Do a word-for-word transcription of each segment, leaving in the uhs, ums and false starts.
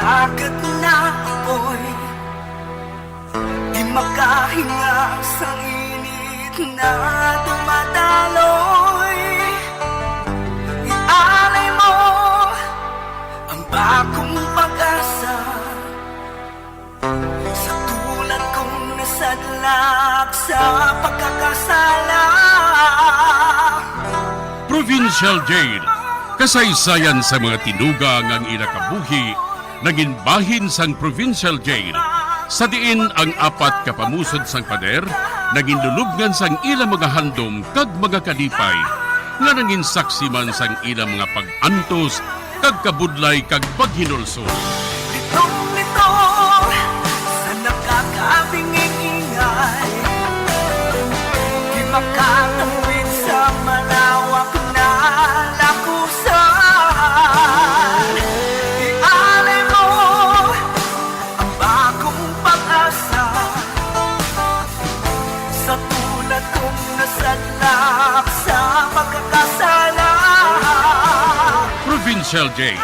Agad na apoy, di makahinga sa init na dumadaloy. Ialay mo ang bagong pag-asa sa tulad kong nasadlak sa pagkakasala. Provincial Jail, kasaysayan sa mga tinuga nga ang ila kabuhi nangin bahin sang Provincial Jail, sa diin ang apat ka pamusod sang pader nangin lulubngan sang ila mga handom kag mga kalipay, nga nangin saksi man sang ila mga pag-antos kag kabudlay kag paghinulsol. Litong-litong sa nakakabinging-ingay, di makatawid sa malawak na lakusan. Ialay mo ang bagong pag-asa sa tulad kong nasadlak sa pagkakasala. Provincial Jail,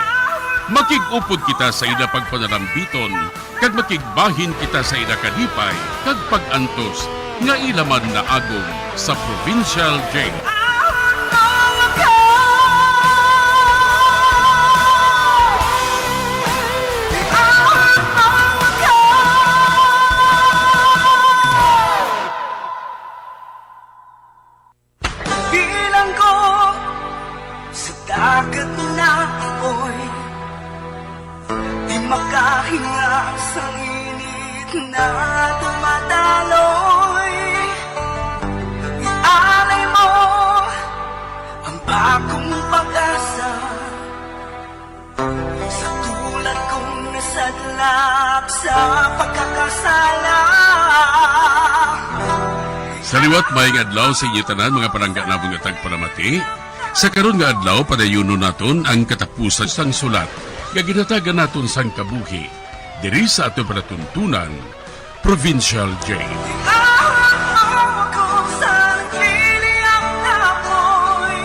makig-upod kita sa ila pagpanalambiton, kag makigbahin kita sa ila kalipay kag pag-antos nga ila man naagom sa Provincial Jail. Bilanggo sa dagat na apoy, di makahinga sa init na dumadaloy. Ialay mo ang bagong pag-asa sa tulad kong nasadlak sa pagkakasala. Sa liwat, maayong adlaw sa inyo tanan, mga palangga namon nga tagpalamati. Sa karon nga adlaw, padayunon naton ang katapusan sang sulat nga ginhatagan naton sang kabuhi diri sa aton palatuntunan, Provincial Jail. Ako sa nagpili ang apoy,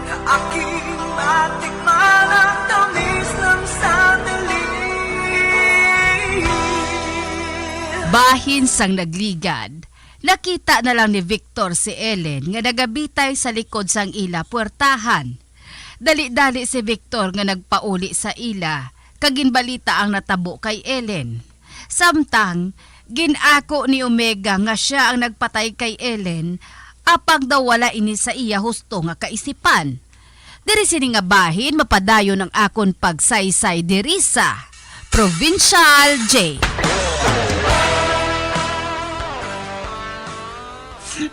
na aking matikman ang tamis ng sandali. Bahin sang nagligad, nakita na lang ni Victor si Ellen nga nagabitay sa likod sang ila puwertahan. Dali-dali si Victor nga nagpauli sa ila, kag ginbalita ang natabo kay Ellen. Samtang, gin-ako ni Omega nga sia ang nagpatay kay Ellen, apang daw wala ini sa iya husto nga kaisipan. Diri sini nga bahin mapadayon ang akon pagsaysay diri sa Provincial Jail.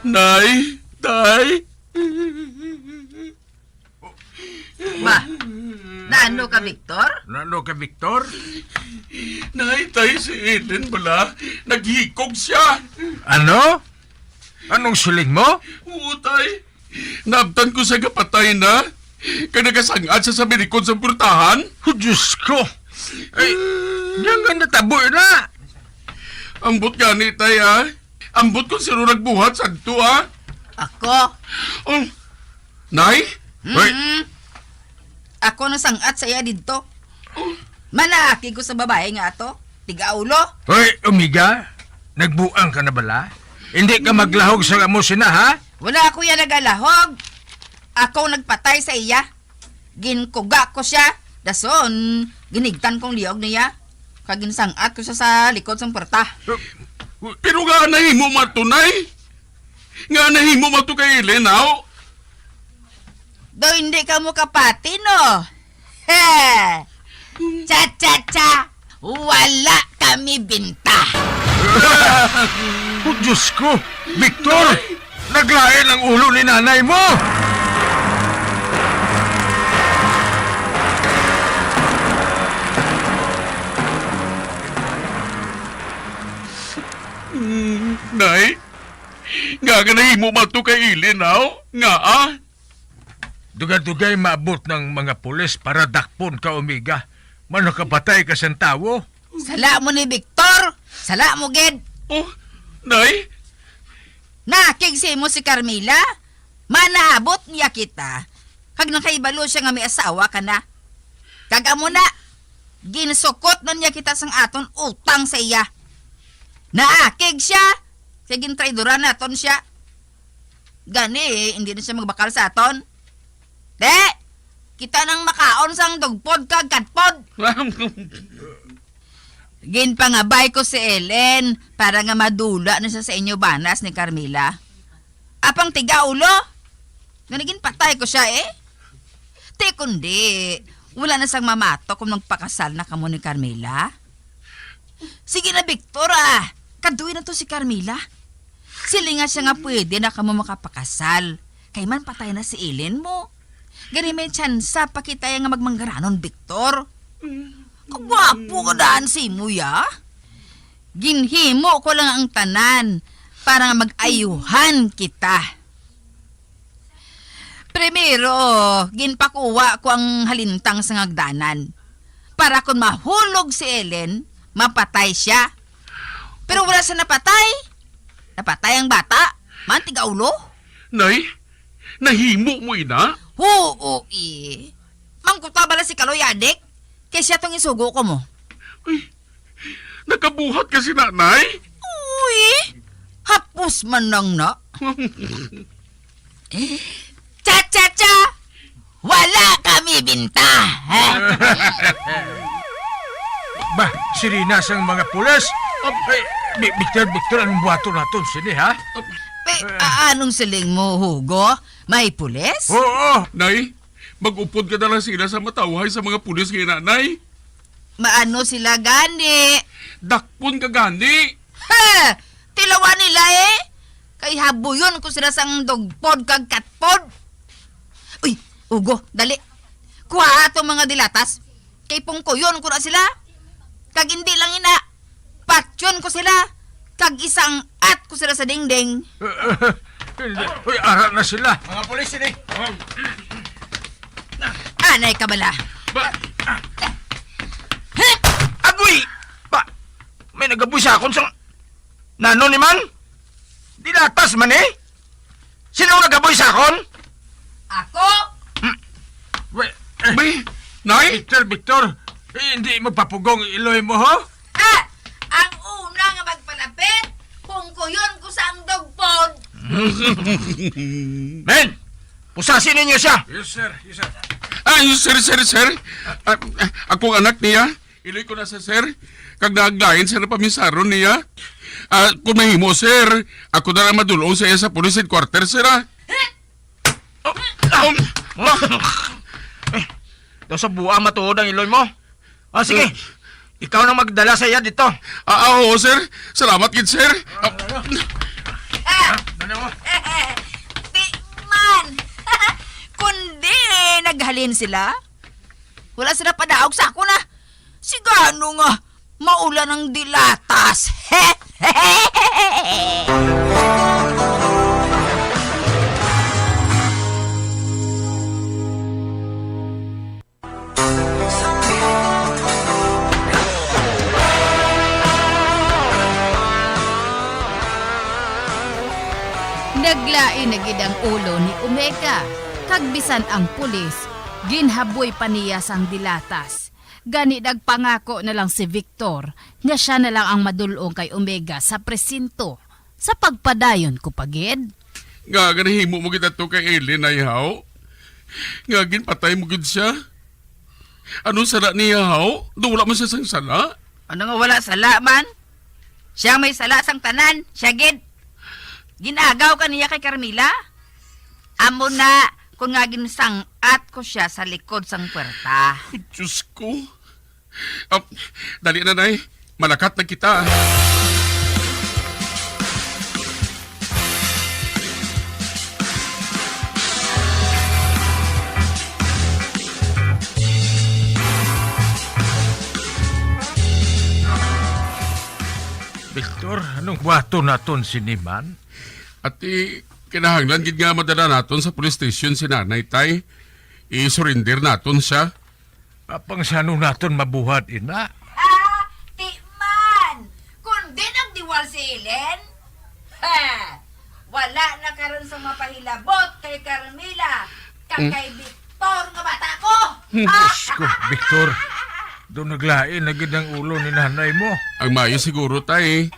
Nay, tay. Ba, naano ka, Victor? Naano ka, Victor? Nay, tay, si Eden bala, naghikog siya. Ano? Anong siling mo? Oo, tay. Naabtan ko siya nga patay na. Kay nagasang-at siya sa may likod sa purtahan. Oh, Diyos ko! Ay, diyan nga natabo na. Ambot gani, tay, ha? Ambot kung sino nagbuhat sadto, ha? Ako? Oh, nay? Hoy. Mm. Ako nang sang-at sa iya didto. Oh. Manahaki ko sa babae nga ato. Tiga ulo. Hoy, Omega, nagbuang ka na bala? Hindi ka maglahog sa amo sina, ha? Wala ako iya nagalahog. Ako nagpatay sa iya. Ginkuga ko siya. Dason, ginigtan kong liog niya. Kag ginsang-at ko siya sa likod sang puerta. Pero nga nahimo man to, nay? Nga nahimo man to kay Ellen, haw? Do hindi ka mo kapati, no? He! Cha-cha-cha! Wala kami binta! Oh, Diyos ko! Victor! Naglain ang ulo ni nanay mo! Mm, Nay, nga ka nahimo man to kay Ellen, haw? Nga, ah? Dugay-dugay maabot ng mga pulis para dakpon ka, Omega. Manakapatay ka sang tawo. Sala mo ni Victor! Sala mo, gid! Oh, Nay? Nakigsi mo si Carmela? Manaabot niya kita. Kag nakahibalo siya nga may asawa ka na. Kag amo na, Ginsukot na niya kita sang aton utang sa iya. Naakig siya, kay gintraidoran naton siya. Gani, hindi na siya magbakal sa aton. Te, kita nang makaon sang dugpod kag katpod. Ginpangabay ko si Ellen para nga madula na siya sa inyo banas ni Carmela. Apang tiga ulo, nga naging patay ko siya eh. Ti kundi, wala na sang mamato kung magpakasal na kamo ni Carmela. Sige na, Victor, ah. Kaduy na to si Carmela. Silinga siya nga pwede na kamo makapakasal. Kay man patay na si Ellen mo. Gani may tsansa pa kita ya nga magmanggaranon, Victor. Kagwapo ka daan si mo, ya. Ginhimo ko lang ang tanan para nga mag-ayuhan kita. Primero, ginpakuha ko ang halintang sa ngagdanan para kon mahulog si Ellen, mapatay siya. Pero wala siya napatay. Napatay ang bata. Man, tiga ulo. Nay, nahimo mo ina? Oo, eh. Mangkuta bala si Kaloy, adik? Kay siya tong isugo ko mo. Uy, nakabuhat ka si nanay? Uy, hapos man lang na. Cha-cha-cha! Wala kami binta! Ba, sirina sang mga pulis? Ay, Bi-, Victor, Victor, anong buhaton naton sini, ha? Pe, a-, anong siling mo, Hugo? May pulis? Oo. Nay, mag-upod ka na lang sila sa matawhay sa mga pulis nga nanay. Maano sila gani? Dakpon ka gani. Ha! Tilawan nila eh. Kay habuyon ko sila sang dugpod kag katpod. Uy, Ugo, dali. Kuha atong mga dilatas. Kay pungkuyon ko na sila. Kag hindi lang ina, patyon ko sila. Kag isang-at ko sila sa dingding. Hindi. Uy, ara na sila. Mga pulis ini. Anay ka bala. Ba- Agoy! Ba, may nagabuy sa akon sang Nano ni man? Dilatas man eh. Sino ang nagaboy sa akon? Ako? Hmm. Wait, eh, Bay, Nay? Victor, Victor, eh, hindi magpapugong iloy mo, ho? Ah! Ang una nga magpalapit, kungkuyon ko sa ang dogpod. Men! Pusasi ninyo siya! Yes, sir. Yes, sir. Ah, yes, sir, sir, sir. Ah, ah, akong anak niya. Iloy ko na sa sir, kag naaglain sa napamisaron niya. Ah, kung mahimo, sir, ako na lang madulong sa iya sa police headquarters, sir, ah. Oh, ah, um, ah. Eh, daw sa bua matuod ang iloy mo. Ah, sige. Eh. Ikaw nang magdala sa iya dito. Ah, ah, oo, sir. Salamat gid, sir. Ah, Ah. Dala mo. Di man. Kundi naghalin sila. Wala sila padaog sa ako na. Sigano nga maulan ang dilatas. Naglain na gid ang ulo ni Omega, kag bisan ang pulis, ginhaboy pa niya sang dilatas. Gani nagpangako na lang si Victor nga sia na lang ang madul-ong kay Omega sa presinto, sa pagpadayon ko pa gid. Nga, nga nahimo mo gid ato kay Ellen, ay, haw? Nga ginpatay mo gid sia? Anong sala niya, haw? Do wala man siya sang sala? Ano nga wala sala man? Siya may sala sang tanan, siya gid. Gin-agaw ka niya kay Carmela? Amo na, kun nga ginsang-at ko siya sa likod sang puwerta. Diyos ko. Ah, dali na, Nay. Malakat na kita. Victor, anong buhaton naton sini man? Ati, kinahanglan gid nga madala naton sa police station si Nanay, Tay. I-surrender naton siya. Apang sano naton mabuhat ina? Ah, ti man! Kundi nagdiwal si Ellen? Ha! Wala na karon sa mapahilabot kay Carmela, kag Hmm. kay Victor nga bata ko! Hmm, Diyos ko, Victor. Daw naglain na gid ang ulo ni nanay mo. Ang maayo siguro, tay,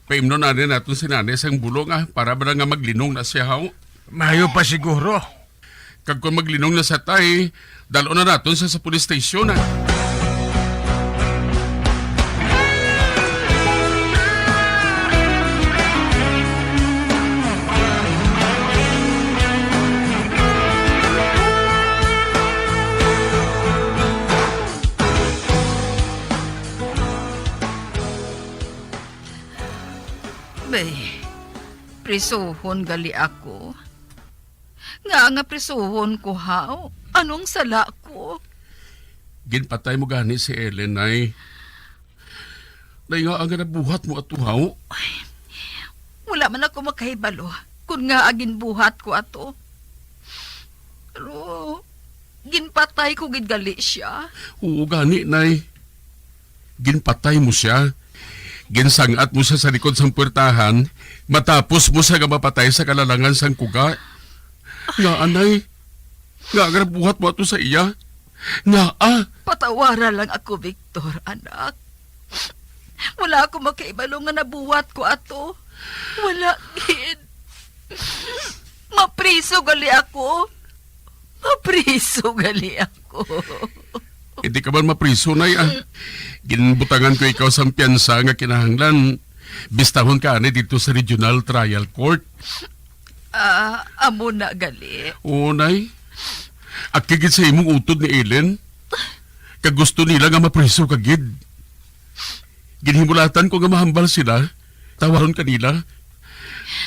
paimnon na naton si nanay sang bulong, ah, para ba nga maglinong na siya, haw? Maayo pa siguro. Kag kung maglinong na siya, tay, dalon na naton siya sa police station, ah. Bay, prisuhon gali ako. Nga nga prisuhon ko, haw? Anong sala ko? Ginpatay mo gani si Ellen, nay. Nay, nga nga nabuhat mo ato, haw? Ay, wala man ako makahibalo kung nga ginbuhat ko ato. Pero ginpatay ko gid gali siya. Oo gani, nay. Ginpatay mo sia. Ginsangat mo sia sa likod sang puwertahan, matapos mo sia nga mapatay sa kalalangan sang kuga. Nga, anay? Nga, nga nabuhat mo ato sa iya? Nga, ah? Patawara lang ako, Victor, anak. Wala ako makahibalo nga nabuhat ko ato. Wala gid. Mapriso gali ako. Mapriso gali ako. Hindi ka man mapriso, nay, ah. Ginbutangan ko ikaw sang piyansa nga kinahanglan bistahon ka ani dito sa Regional Trial Court. Ah, amo na gali. Oo, nay. Aki gid sa imong utod ni Ellen. Kag gusto nila nga mapriso ka gid. Ginhimulatan ko nga mahambal sila, tawaron kanila.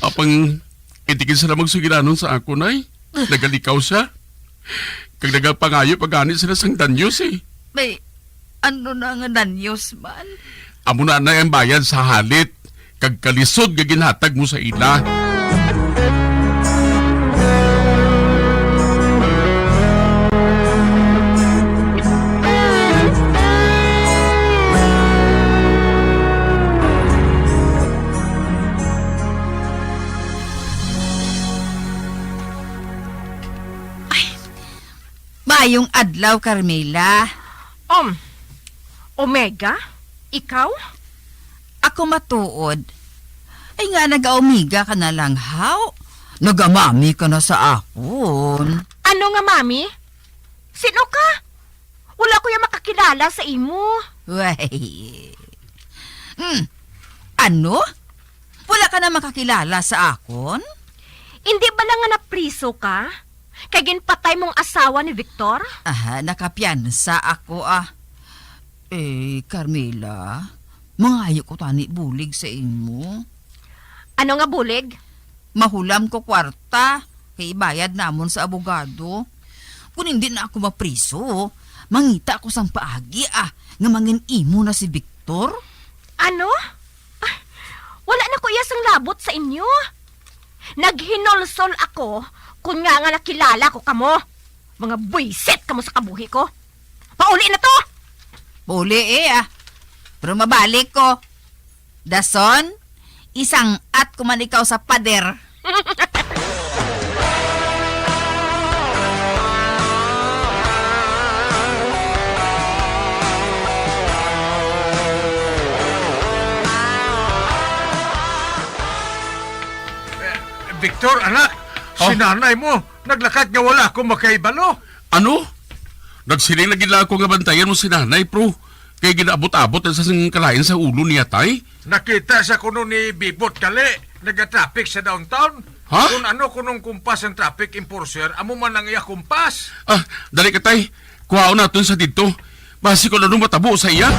Apang hindi gid sila magsugilanon sa akon, ay. Nagalikaw siya. Kag nagapangayo pa gani sila sang danyos, eh. May, ano na nga danyos man? Amo na na ang bayad sa halit kag kalisod nga ginhatag mo sa ila. Ay, maayong adlaw, Carmela. Um, Omega? Ikaw? Ako matuod. Ay nga, nag-aumiga ka na lang, haw? Nagamami ka na sa akon. Ano nga, mami? Sino ka? Wala ko ya makakilala sa imo. Way. Hmm. Ano? Wala ka na makakilala sa akon? Hindi ba lang nga napriso ka? Kay ginpatay mong asawa ni Victor? Aha, nakapiyansa ako, ah. Eh, Carmela, mangayo ko tani bulig sa imo. Ano nga bulig? Mahulam ko kwarta, kay ibayad namon sa abogado. Kung hindi na ako mapriso, mangita ako sang paagi, ah, nga mangin-imo na si Victor. Ano? Ah, wala na ko iya sang labot sa inyo. Naghinulsol ako kon nga nga nakilala ko kamo. Mga buwisit kamo sa kabuhi ko. Pauli na to! Pauli, eh, ah. Pero mabalik ko. Dason, isang-at ko man ikaw sa pader. Eh, Victor, anak, si Oh. nanay mo, naglakat nga wala ako makahibalo. Ano? Nagsiling na gid lang ako nga bantayan mo si nanay, pro. Kay ginaabot-abot na sa sing kalain sa ulo niya, tay. Nakita sa kuno ni Bibot kali, nagatraffic sa downtown. Ha? Kung ano kunong kumpas ang traffic enforcer, amo man ang iya kumpas. Ah, dali ka, tay. Kuhaon naton sa didto. Basi kung ano matabo sa iya.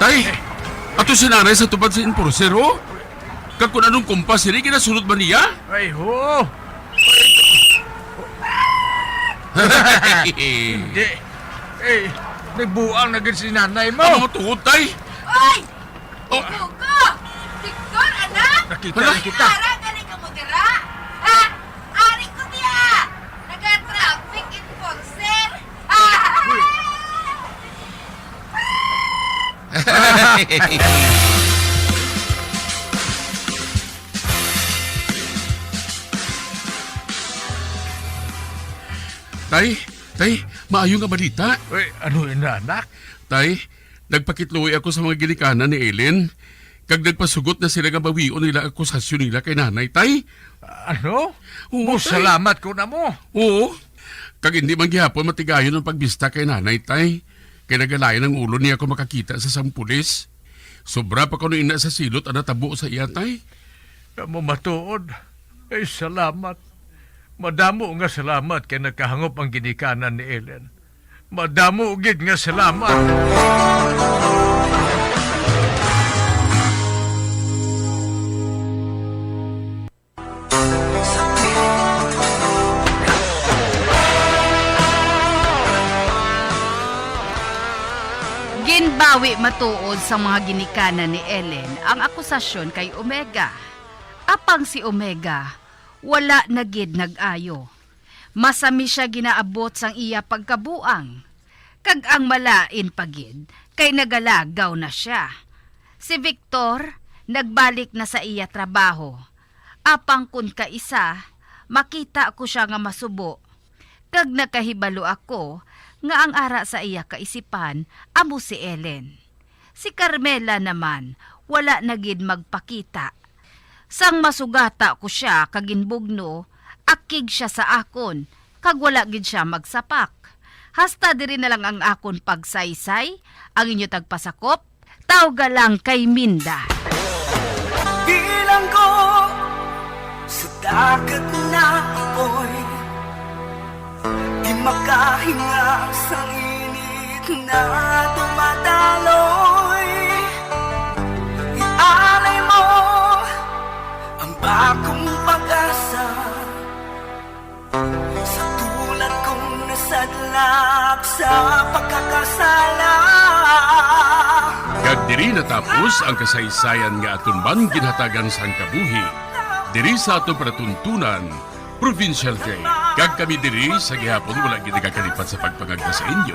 Tay, ato si nanay sa tupad sa enforcer, oh. Kag kung anong kumpas ini, ginasulod ba niya? Ay, ho! Hindi. Eh, nagbuang na gid si nanay mo. Ano mo tuod, tay? Oy! Oh. Hugo! Victor, anak! Nakita, Hala? nakita. Ara, gani ka mo dira? Ha? Ari ko diya! Naga-traffic enforcer! Ha? Uy, Tay, tay, maayo nga balita. Uy, ano ina, anak? Tay, nagpakitluoy ako sa mga ginikanan ni Ellen, kag nagpasugot na sila nga bawion nila ang akusasyon nila kay nanay, tay. Ano? Oo, tay. Salamat ko na mo. Oo. Kag hindi man gihapon matigayon ang pagbista kay nanay, tay. Kay nagalain ang ulo niya kung makakita sa sang pulis. Sobra pa kuno ina sa silot ang natabo sa iya, tay. Amo matuod. Ay, salamat. Madamo nga salamat kay nakahangop ang ginikanan ni Ellen. Madamo gid nga salamat. Ginbawi matuod sang mga ginikanan ni Ellen ang akusasyon kay Omega. Apang si Omega wala na gid nag-ayo. Masami sia ginaabot sang iya pagkabuang, kag ang malain pa gid kay nagalagaw na sia. Si Victor nagbalik na sa iya trabaho, apang kon kaisa, makita ko sia nga masubo, kag nakahibalo ako nga ang ara sa iya kaisipan amo si Ellen. Si Carmela naman wala na gid magpakita. Sang masugata ko sia kag ginbugno, akig sia sa akon, kag wala gid sia magsapak. Hasta diri na lang ang akon pagsaysay, ang inyo tagpasakop, Tawga lang kay Minda. Bilanggo sa dagat na apoy, di makahinga sang init na dumadaloy. Ialay mo ang bagong pag-asa. Sa tulad kong nasadlak sa pagkakasala. Kag diri natapos ang kasaysayan nga aton man ginhatagan sang kabuhi diri sa aton palatuntunan, Provincial Day. Kag kami diri sa gihapon wala gid nagakalipat sa pagpangagda sa inyo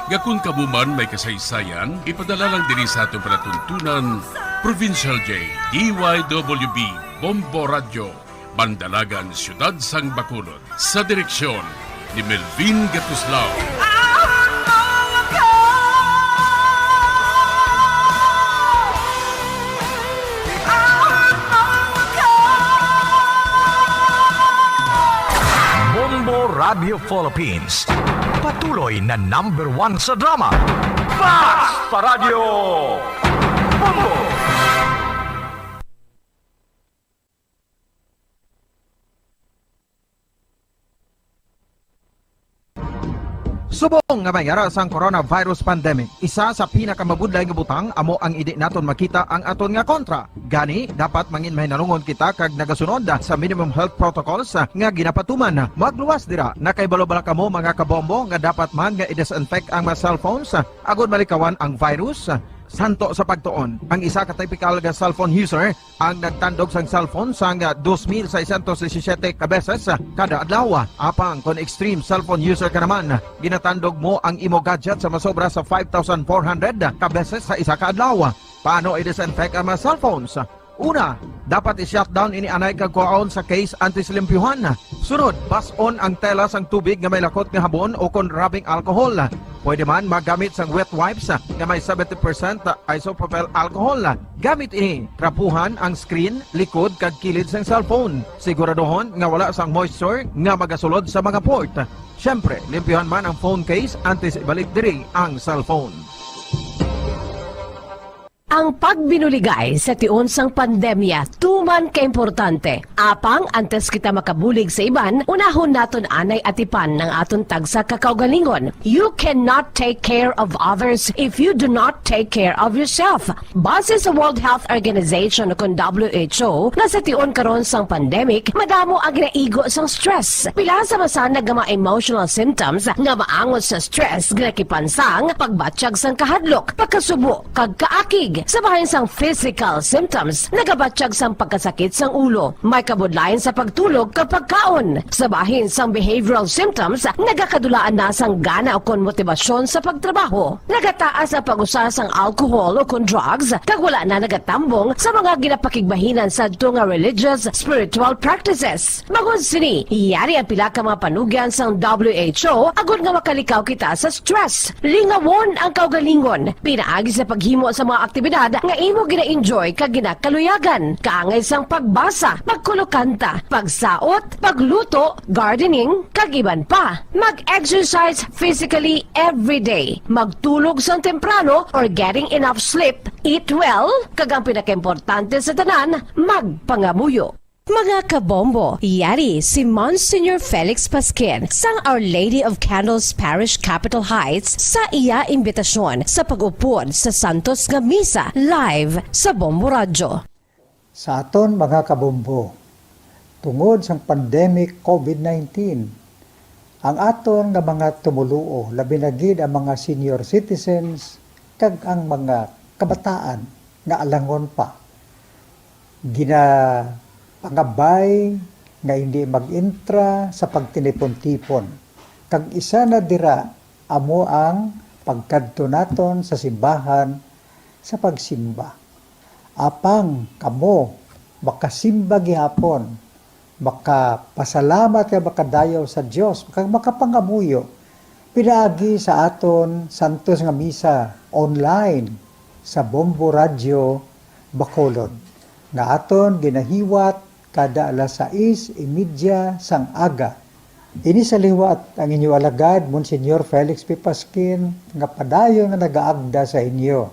nga kon kamo man may kasaysayan, ipadala lang diri sa aton palatuntunan, Provincial Day, D Y W B, Bombo Radio. Bandalagan, Siyudad sang Bacolod, sa direksyon ni Melvin Gatuslao. Bombo Radio Philippines, patuloy na number one sa drama. Basta Radio Bombo! Subong nga may ara sang coronavirus pandemic, isa sa pinakamabudlay nga butang amo ang indi naton makita ang aton nga kontra. Gani, dapat mangin mahinalungon kita kag nagasunod sa minimum health protocols nga ginapatuman. Magluwas dira, nakahibalo bala kamo, mga kabombo, nga dapat man nga i-disinfect ang mga cellphones agod malikawan ang virus? Santo sa pagtuon, ang isa ka typical nga cellphone user ang nagtandog sang cellphone sang dos mil seiscientos disisiete ka beses kada adlaw. Apang kon extreme cellphone user ka naman, ginatandog mo ang imo gadget sa masobra sa five thousand four hundred ka beses sa isa ka adlaw. Paano i-disinfect ang mga cellphones? Una, dapat i-shutdown ini anay kag kuhaon sa case antes limpyuhan. Sunod, bas-on ang tela sang tubig nga may lakot nga habon o kon rubbing alcohol. Pwede man magamit sang wet wipes nga may seventy percent isopropyl alcohol. Gamit ini, trapuhan ang screen, likod, kag kilid sang cellphone. Siguraduhon nga wala sang moisture nga magasulod sa mga port. Siyempre, limpyuhan man ang phone case antes ibalik diri ang cellphone. Ang pagbinuligay sa tion sang pandemya tuman ka importante. Apang antes kita makabulig sa iban, unahon naton anay atipan ang aton tagsa ka kaugalingon. You cannot take care of others if you do not take care of yourself. Base sa World Health Organization, kon W H O, nga sa tion karon sang pandemic, madamo ang ginaigo sang stress. Pila sa masanag nga mga emotional symptoms nga maangot sa stress nga nakipansang, pagbatyag sang kahadlok, pagkasubo, kag kaakig. Sa bahin sang physical symptoms, nagabatyag sang pagkasakit sang ulo, may kabudlayan sa pagtulog kag pagkaon. Sa bahin sang behavioral symptoms, nagakadulaan na sang gana ukon motibasyon sa pagtrabaho. Nagataas ang pag-usa sang alcohol ukon drugs, kag wala na nagatambong sa mga ginapakigbahinan sadto nga religious, spiritual practices. Bangod sini, yari ang pila ka mga panugyan sang W H O agod nga makalikaw kita sa stress. Lingawon ang kaugalingon pinaagi sa paghimo sa mga aktibidad nga imo gina-enjoy kag ginakaluyagan, kaangay sang pagbasa, pagkulokanta, pagsaot, pagluto, gardening, kag iban pa. Mag-exercise physically every day. Magtulog sang temprano or getting enough sleep, eat well, kag ang pinakaimportante sa tanan, magpangamuyo. Mga kabombo, yari si Monsignor Felix Pasquin sang Our Lady of Candles Parish, Capitol Heights, sa iya imbitasyon sa pag-upod sa santos nga misa live sa Bombo Radyo. Sa aton mga kabombo, tungod sang pandemic COVID nineteen, ang aton nga mga tumoluo, labi na gid ang mga senior citizens kag ang mga kabataan nga alangon pa, ginapangabay nga hindi mag-entra sa pagtinipon-tipon. Kag isa na dira amo ang pagkadto naton sa simbahan sa pagsimba. Apang kamo makasimba gihapon, makapasalamat kag makadayaw sa Dios, kag makapangamuyo pinaagi sa aton santos nga misa online sa Bombo Radyo Bacolod, nga aton ginahiwat kada alas sais y media sang aga. Ini sa liwat ang inyo alagad, Monsignor Felix P. Pasquin, nga padayon nga nagaagda sa inyo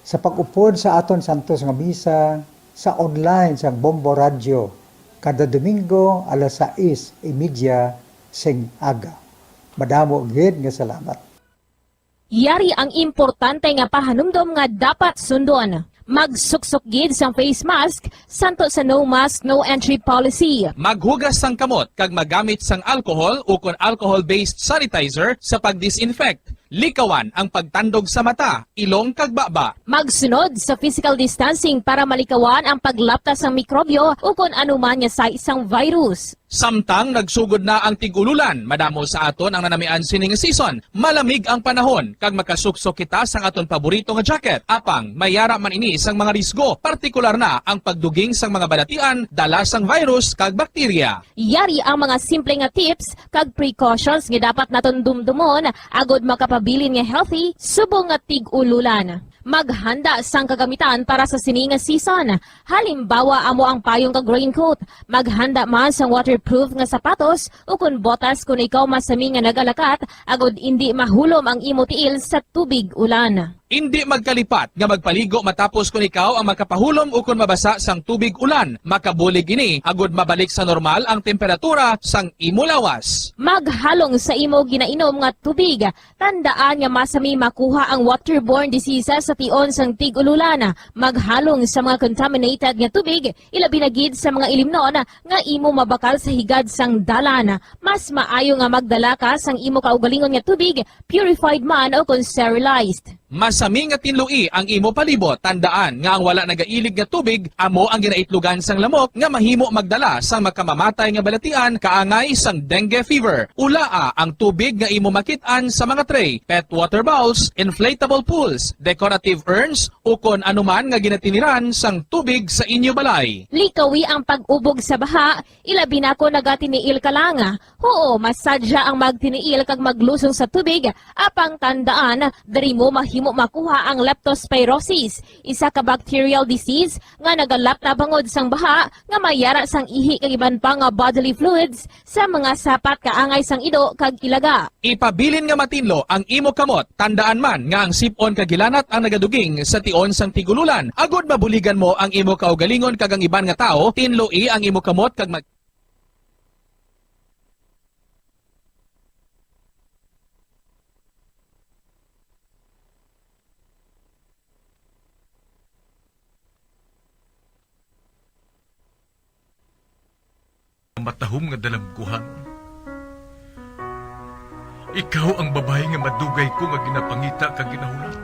sa pag-upod sa aton santos nga misa sa online sang Bombo Radyo kada Domingo alas sais y media sing aga. Madamo gid nga salamat. Yari ang importante nga pahanumdom nga dapat sundon. Magsuksok gid sang face mask, santo sa no mask, no entry policy. Maghugas sang kamot kag magamit sang alcohol ukon alcohol-based sanitizer sa pag-disinfect. Likawan ang pagtandog sa mata, ilong kag baba. Magsunod sa physical distancing para malikawan ang paglapta sang mikrobyo ukon anuman nga sais sang virus. Samtang nagsugod na ang tig-ululan, madamo sa aton ang nanamian sining season. Malamig ang panahon, kag makasuksok kita sang aton paborito nga jacket. Apang, may yara man ini sang mga risgo, partikular na ang pagduging sang mga balatian, dala sang virus kag bakterya. Yari ang mga simple nga tips kag precautions nga dapat naton dumdumon agod makapabilin nga healthy subong nga tig-ululan. Maghanda sang kagamitan para sa sini nga season. Halimbawa, amo ang payong kag raincoat. Maghanda man sang waterproof nga sapatos ukon botas kon ikaw masami nga nagalakat agod indi mahulom ang imo tiil sa tubig ulan. Indi magkalipat nga magpaligo matapos kon ikaw ang makapahulom ukon mabasa sang tubig ulan. Makabulig ini agod mabalik sa normal ang temperatura sang imo lawas. Maghalong sa imo ginainom nga tubig. Tandaan nga masami makuha ang waterborne diseases sa tion sang tig-ululan. Maghalong sa mga contaminated nga tubig, ilabi na gid sa mga ilimnon nga imo mabakal sa higad sang dalan. Mas maayo nga magdala ka sang imo kaugalingon nga tubig, purified man o kon sterilized. Masami nga tinloi ang imo palibot. Tandaan nga ang wala nagailig nga tubig amo ang ginaitlogan sang lamok nga mahimo magdala sang makamamatay nga balatian kaangay sang dengue fever. Ulaa ang tubig nga imo makit-an sa mga tray, pet water bowls, inflatable pools, decorative urns, ukon anuman nga ginatiniran sang tubig sa inyo balay. Likawi ang pag-ubog sa baha, ilabi na kon nagatiniil ka lang. Huo, masadya ang magtiniil kag maglusong sa tubig, apang tandaan, diri mo mahimo makuha ang leptospirosis, isa ka bacterial disease nga nagalapta bangod sang baha nga may yara sang ihi kag iban pa nga bodily fluids sa mga sapat kaangay sang ido kag ilaga. Ipabilin nga matinlo ang imo kamot. Tandaan man nga ang sip-on kag hilanat ang nagaduging sa tion sang tig-ululan. Agod mabuligan mo ang imo kaugalingon kag ang iban nga tawo, tinloi ang imo kamot kag mag- Matahom nga dalagkuhan. Ikaw ang babayi nga madugay ko nga ginapangita kag ginahulat.